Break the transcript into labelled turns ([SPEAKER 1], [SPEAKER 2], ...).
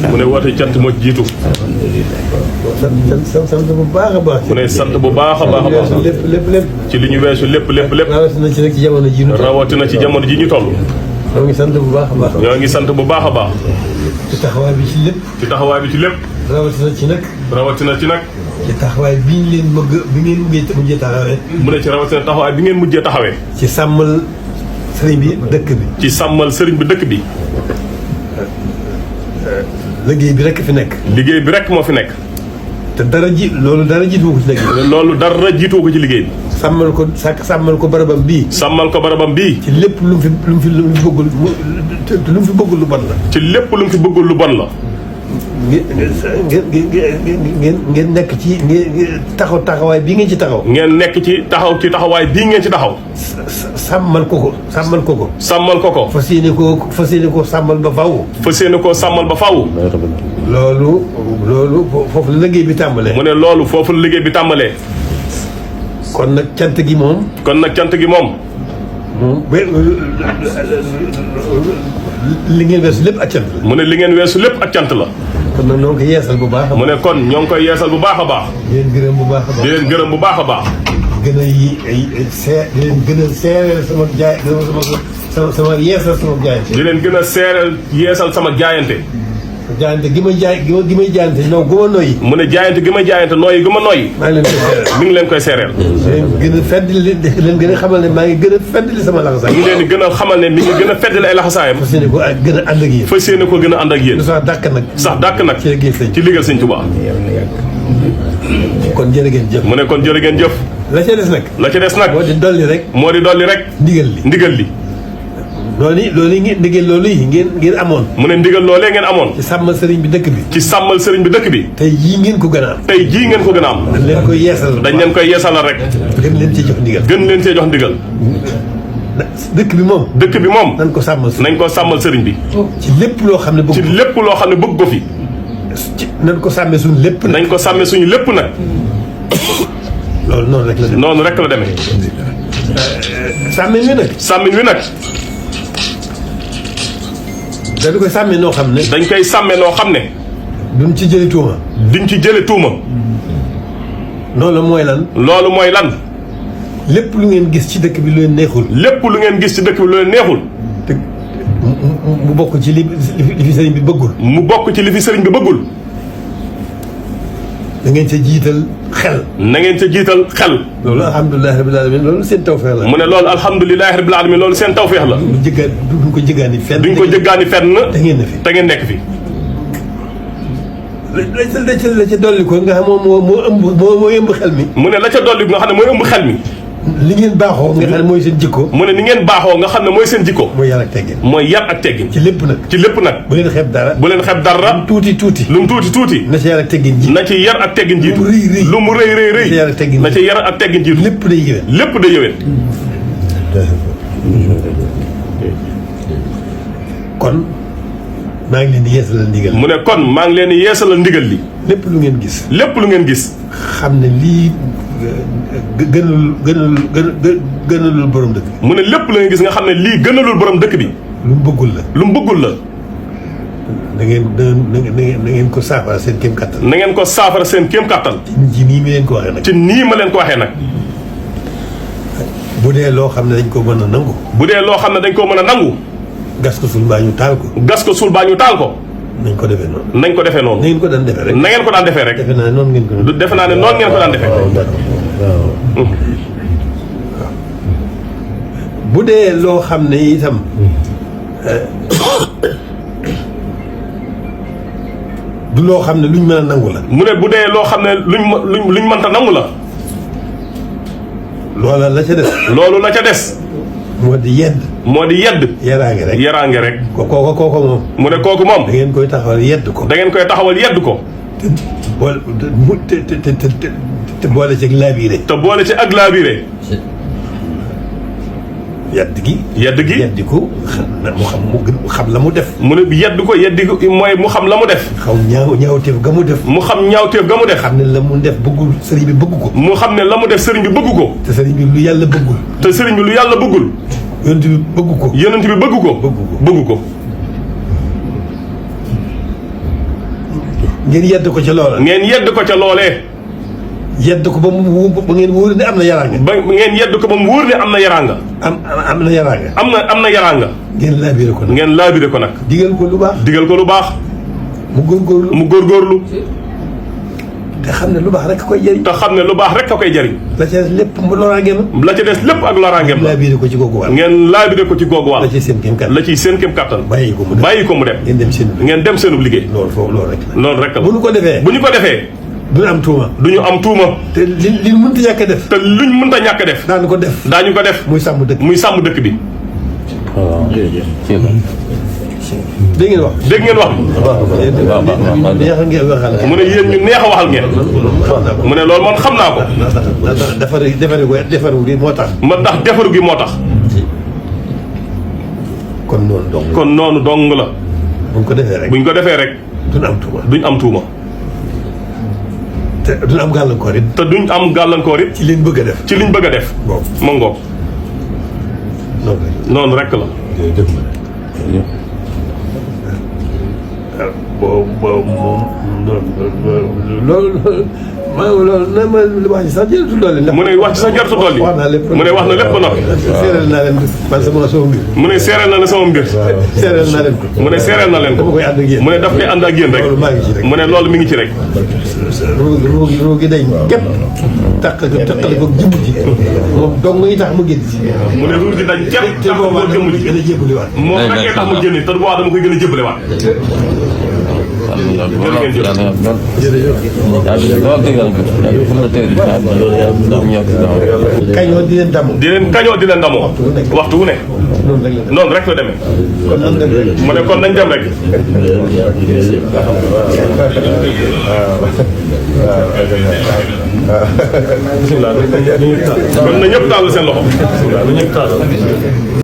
[SPEAKER 1] mu ne woote cant moo ci jiitu.
[SPEAKER 2] sant bu baax a baax.
[SPEAKER 1] mu ne sant bu baax a baax a baax.
[SPEAKER 2] lépp.
[SPEAKER 1] ci li ñu weesu lépp.
[SPEAKER 2] rawatina ci nag ci jamono ji ñu toll.
[SPEAKER 1] rawatina ci jamono ji ñu toll.
[SPEAKER 2] ñoo ngi sant bu baax a baax.
[SPEAKER 1] ñoo ngi sant bu baax a baax.
[SPEAKER 2] ci taxawaay bi ci lépp.
[SPEAKER 1] ci taxawaay bi ci lépp.
[SPEAKER 2] rawatina ci nag. ci taxawaay bi ñu leen bi ngeen mujjee taxawee.
[SPEAKER 1] mu ne ci rawatina taxawaay bi ngeen mujjee taxawee.
[SPEAKER 2] ci sàmmal sëriñ bi dëkk bi.
[SPEAKER 1] ci sàmmal sëriñ bi dëkk bi.
[SPEAKER 2] liggéey bi rek fi nekk.
[SPEAKER 1] liggéey bi rek moo fi nekk.
[SPEAKER 2] te loolu dara jiitu ko ci liggéey.
[SPEAKER 1] loolu dara jiitu ko ci liggéey bi.
[SPEAKER 2] sàmmal ko barabam bii.
[SPEAKER 1] sàmmal ko barabam bii.
[SPEAKER 2] ci lépp lu mu fi bëggul lu mu fi bëggul lu bon la.
[SPEAKER 1] ci lépp lu mu fi bëggul lu bon la.
[SPEAKER 2] ngeen nekk ci taxawaay bii ngeen ci taxaw.
[SPEAKER 1] ngeen nekk ci taxawaay bii ngeen ci taxaw.
[SPEAKER 2] sàmmal ko.
[SPEAKER 1] sàmmal ko.
[SPEAKER 2] fas yéene koo sàmmal ba faaw.
[SPEAKER 1] fas yéene koo sàmmal ba faaw.
[SPEAKER 2] loolu foofu la liggéey bi tàmbalee.
[SPEAKER 1] mu ne loolu foofu la liggéey bi tàmbalee.
[SPEAKER 2] kon nag cant gi moom. li ngeen weesu lépp ak cant la.
[SPEAKER 1] mu ne li ngeen weesu lépp ak cant la.
[SPEAKER 2] kon nag ñoo ngi koy yeesal bu baax a baax.
[SPEAKER 1] mu ne kon ñoo ngi koy yeesal bu baax a baax.
[SPEAKER 2] di leen gërëm bu baax a baax.
[SPEAKER 1] di leen gërëm bu baax a baax.
[SPEAKER 2] di leen gën a seereel sama yeesal sama jaayante.
[SPEAKER 1] di leen gën a seereel yeesal sama jaayante.
[SPEAKER 2] jaayante gi may jaayante noo gu ma noyyi.
[SPEAKER 1] mu ne jaayante gi may jaayante nooyi gu ma nooyi.
[SPEAKER 2] maa ngi leen koy seereel.
[SPEAKER 1] mi ngi leen koy seereel.
[SPEAKER 2] leen gën a feddali leen gën a xamal ne maa ngi gën a feddali sama laxasaay.
[SPEAKER 1] mi ngi leen di gën a xamal ne mi ngi gën a feddali ay laxasaayam.
[SPEAKER 2] fas yéene ko gën a ànd ak yéen.
[SPEAKER 1] fas yéene ko gën a ànd ak yéen.
[SPEAKER 2] sax dàkk nag.
[SPEAKER 1] sax dàkk nag.
[SPEAKER 2] ci liggéey Sëñ
[SPEAKER 1] Tuubaa.
[SPEAKER 2] kon jërë ngeen jëf.
[SPEAKER 1] mu ne kon jërë ngeen jëf.
[SPEAKER 2] la ca des nag. moo di dolli rek. ndigal li. loolu yi ngeen amoon.
[SPEAKER 1] mu ne ndigal loolee ngeen amoon.
[SPEAKER 2] ci sàmmal sëriñ bi dëkk bi.
[SPEAKER 1] ci sàmmal sëriñ bi dëkk bi.
[SPEAKER 2] tey jii ngeen ko gën a am.
[SPEAKER 1] dañ leen koy yeesalal rek.
[SPEAKER 2] gën leen cee jox ndigal. dëkk bi moom. nañ ko sàmmal sëriñ bi. ci lépp loo xam ne bëgg ko fi. nañ ko sàmmee suñu lépp nag.
[SPEAKER 1] noonu rek la demee. sàmmin wi nag.
[SPEAKER 2] dañ koy sàmmee noo xam ne. duñ ci jële tuuma. loolu mooy lan. lépp lu ngeen gis ci dëkk bi lu leen neexul. te mu bokk ci li fi sëriñ bi bëggul. da ngeen ca jiital xel. loolu alhamdulilah rabbil alamin loolu seen tawfeex la.
[SPEAKER 1] mu ne loolu alhamdulilah rabbil alamin loolu seen tawfeex la.
[SPEAKER 2] duñ ko jëggaani fenn.
[SPEAKER 1] te ngeen nekk fi.
[SPEAKER 2] la ca dolli ko nga xam moo ëmb xel mi.
[SPEAKER 1] mu ne la ca dolli ko nga xam ne mooy ëmb xel mi.
[SPEAKER 2] li ngeen baaxoo nga xam ne mooy seen jikko.
[SPEAKER 1] mu ne ni ngeen baaxoo nga xam ne mooy seen jikko.
[SPEAKER 2] mooy yar ak teggin. ci lépp nag. bu leen xeeb dara. lu mu tuuti. na ci yar ak teggin jiitu. lu mu rëy. na ci yar ak teggin jiitu. lépp day yëwén. kon maa ngi leen di yeesalal ndigal.
[SPEAKER 1] mu ne kon maa ngi leen di yeesalal ndigal li.
[SPEAKER 2] lépp lu ngeen gis. xam ne lii gënalul borom dëkk bi.
[SPEAKER 1] mu ne lépp la ngeen gis nga xam ne lii gënalul borom dëkk bi.
[SPEAKER 2] lu mu bëggul la. na ngeen ko saafara seen kéem kattan. ci nii ma leen ko waxee nag. bu dee loo xam ne dañ ko mën a nangu. gas ko suul baa ñu taal ko. nañ ko defee noonu. na ngeen ko daan defee rek. defe naa ne noonu ngeen ko daan defee. bu dee loo xam ne itam du loo xam ne luñ mën a nangu la.
[SPEAKER 1] mu ne bu dee loo xam ne luñ mënta nangu la.
[SPEAKER 2] loola la ca des.
[SPEAKER 1] loolu la ca des.
[SPEAKER 2] moo di yedd. yaraange rek. kooku moom. mu ne kooku moom. da ngeen koy taxawal yedd ko. te boole ci ak laabiire. yedd gi. yedd ko mu xam la mu def.
[SPEAKER 1] mu ne yedd ko mooy mu xam la mu def.
[SPEAKER 2] ñaawteef ga mu def.
[SPEAKER 1] xam
[SPEAKER 2] ne la mu def bëggul sëriñ bi bëgg ko.
[SPEAKER 1] mu xam ne la mu def sëriñ bi bëgg ko.
[SPEAKER 2] te sëriñ bi lu yàlla bëggul. yonent bi bëgg ko.
[SPEAKER 3] ngeen yedd ko ca loola.
[SPEAKER 2] ngeen yedd ko ca loolee.
[SPEAKER 3] yedd ko ba ngeen wóor ne am na yaraanga.
[SPEAKER 2] ba ngeen yedd ko ba mu wóor ne am na yaraanga.
[SPEAKER 3] am na yaraanga.
[SPEAKER 2] am na yaraanga.
[SPEAKER 3] ngeen laabire ko nag.
[SPEAKER 2] ngeen laabire ko nag.
[SPEAKER 3] digal ko lu baax.
[SPEAKER 2] digal ko lu baax.
[SPEAKER 3] mu góorgóorlu. te xam ne lu baax rek koy jëriñ.
[SPEAKER 2] te xam ne lu baax rek a koy jëriñ.
[SPEAKER 3] la ca des lépp loraangeem.
[SPEAKER 2] la ca des lépp ak loraangeem.
[SPEAKER 3] laabire ko ci googu wàll.
[SPEAKER 2] ngeen laabire ko ci googu wàll.
[SPEAKER 3] la ciy seen kéem kattan.
[SPEAKER 2] la ciy seen kéem kattan.
[SPEAKER 3] bàyyi ko mu dem.
[SPEAKER 2] ngeen dem seenub liggéey.
[SPEAKER 3] loolu rek la.
[SPEAKER 2] loolu rek la.
[SPEAKER 3] bu ñu ko defee. du ñu am tuuma.
[SPEAKER 2] du ñu am tuuma.
[SPEAKER 3] te li mënta ñàkk a def.
[SPEAKER 2] te luñ mënta ñàkk a def.
[SPEAKER 3] daañu ko def.
[SPEAKER 2] muy sàmm dëkk bi.
[SPEAKER 3] dégg ngeen wax.
[SPEAKER 2] dégg ngeen wax.
[SPEAKER 3] neex ngeen waxal.
[SPEAKER 2] mu ne yéen ñu neex a waxal ngeen. mu ne loolu man xam naa ko.
[SPEAKER 3] defaru gi moo tax.
[SPEAKER 2] defaru gi moo tax.
[SPEAKER 3] kon noonu dong
[SPEAKER 2] la.
[SPEAKER 3] buñ ko defee rek. duñ am tuuma. te duñ am gàllankoor it. ci liñ bëgg a def. ma ngoog. noonu rek la. loolu wax ci sax jërëtul dolli.
[SPEAKER 2] mu ne wax ci sax jërëtul dolli. mu ne wax na lépp ba noppi.
[SPEAKER 3] seereel naa leen man sama mbir.
[SPEAKER 2] mu ne seereel na sama mbir.
[SPEAKER 3] seereel naa leen ko.
[SPEAKER 2] mu ne seereel na leen ko. mu ne daf koy ànd ak yéen rek. mu ne loolu mi ngi ci rek.
[SPEAKER 3] ruu gi day képp. taqali ko jëmm ji. moom dong ngi tax mu génn ci.
[SPEAKER 2] mu ne ruu gi dañ képp.
[SPEAKER 3] te boobaa dama koy gën a jébbaliwaat.
[SPEAKER 2] moom rek tax mu génn te boobaa dama koy gën a jébbaliwaat.
[SPEAKER 3] kañoo di leen damoo.
[SPEAKER 2] di leen damoo. waxtu wu ne. noonu rek la demee. mu ne kon nañ dem rek. bisimilah. kon na ñëpp taal seen loxo.